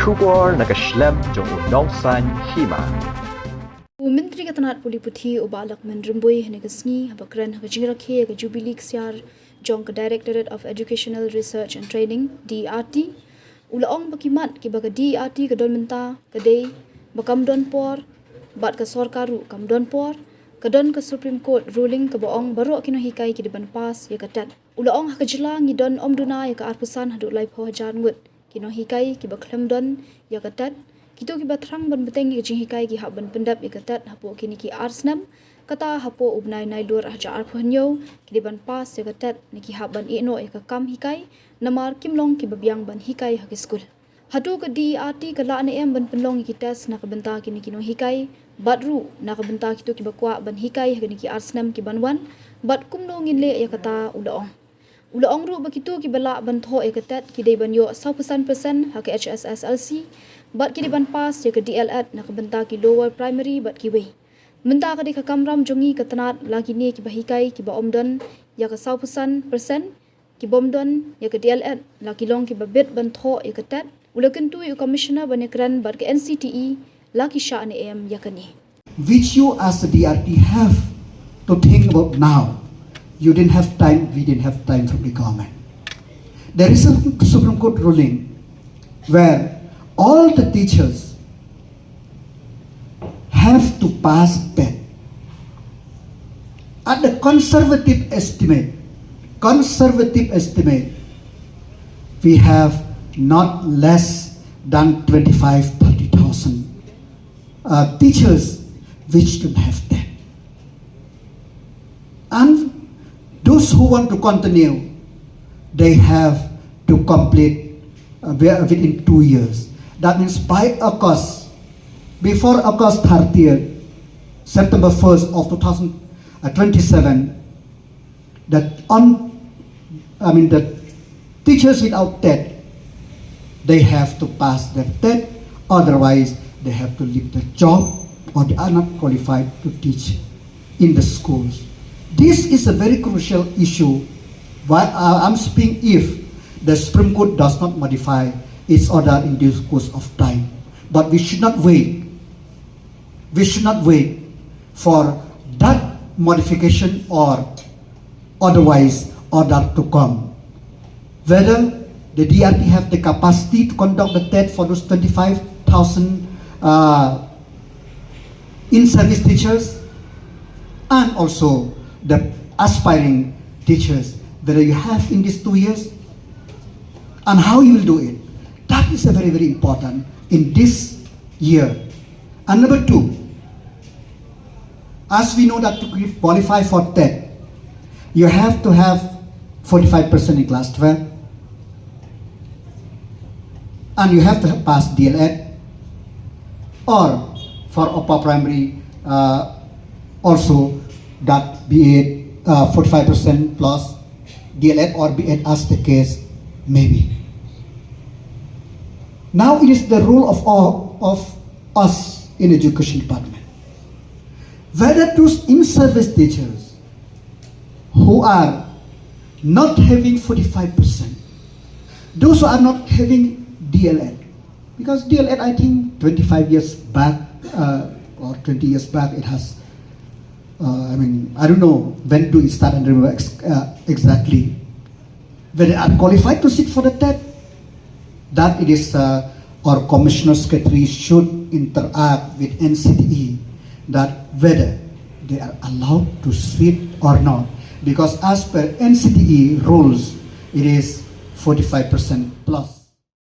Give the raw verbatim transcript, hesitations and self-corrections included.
Khubor na ka shlem jong u nongsan hima. U Myntri ka tnat pule puthi u Bah Lahkmen Rymbui hynne ka sngi haba kren ha ka jingrakhe ïa ka Jubilee ksiar jong ka Directorate of Educational Research and Training, D E R T, u la ong ba ki mat kiba ka D E R T ka don mynta ka dei ba kam don por, bad ka sorkar ruh kam don por. Ka don ka Supreme Court ruling kaba ong baroh ki nonghikai ki dei ban pass ïa ka TET. U la ong ha ka jylla ngi don ym duna ïa ka arphew san haduh laiphew hajar ngut ki nonghikai kiba khlem don ïa ka TET. Kito kiba thrang ban bteng ïa ka jinghikai ki hap ban pyndep ïa ka TET hapoh kine ki ar snem. Kata hapoh u bnai Nailur ar hajar arphew hynñiew ki dei ban pass ïa ka TET ne ki hap ban ïeh noh ïa ka kam hikai, namar kim long kiba biang ban hikai ha ki skul. Hato ka D E R T ka lah ne em ban pynlong ïa ki test na ka bynta kine ki nonghikai, bad ruh na ka bynta kito kiba kwah ban hikai ha kine ki ar snem ki ban wan, bad kumno ngin leh ïa kata, u la ong. U la ong ruh ba kito kiba lah ban thoh ïa ka TET ki dei ban ïoh sawphew san percent ha ka H S S L C, bad ki dei ban pass ïa ka D El Ed na ka bynta ki lower primary bad kiwei. Mynta ka dei ka kamram jong ngi ka tnat, la kine kiba hikai kiba ym don ïa ka sawphew san percent, ki bym don ïa ka D El Ed, la ki long kiba bit ban thoh ïa ka TET. U la kyntu ïa u Commissioner ban ïakren bad ka N C T E la ki shah ne em ïa kane. Which you as the D R T have to think about now. You didn't have time, we didn't have time from the government. There is a Supreme Court ruling where all the teachers have to pass TET. At the conservative estimate, conservative estimate, we have not less than twenty-five, thirty thousand uh, teachers which don't have TET. And those who want to continue, they have to complete uh, wi- within two years. That means by August, before August thirtieth, September first of two thousand twenty-seven, that on, I mean, the teachers without TET, they have to pass their TET, otherwise they have to leave their job or they are not qualified to teach in the schools. This is a very crucial issue. Why uh, I'm speaking if the Supreme Court does not modify its order in due course of time. But we should not wait. We should not wait for that modification or otherwise order to come. Whether the D R T have the capacity to conduct the TET for those twenty-five thousand uh, in-service teachers and also the aspiring teachers, whether you have in these two years and how you will do it. That is a very, very important in this year. And number two, as we know that to qualify for TET, you have to have forty-five percent in class twelve, and you have to have passed D El Ed, or for upper primary, uh, also that B Ed, uh, forty-five percent plus D El Ed or B Ed as the case may be. Now it is the role of all of us in education department. Whether those in-service teachers who are not having forty-five percent, those who are not having D El Ed, because D El Ed, I think, twenty-five years back uh, or twenty years back, it has, uh, I mean, I don't know when do it start and remember ex- uh, exactly. Whether they are qualified to sit for the TET, that it is uh, our commissioner secretary should interact with N C T E that whether they are allowed to sit or not. Because as per N C T E rules, it is forty-five percent plus.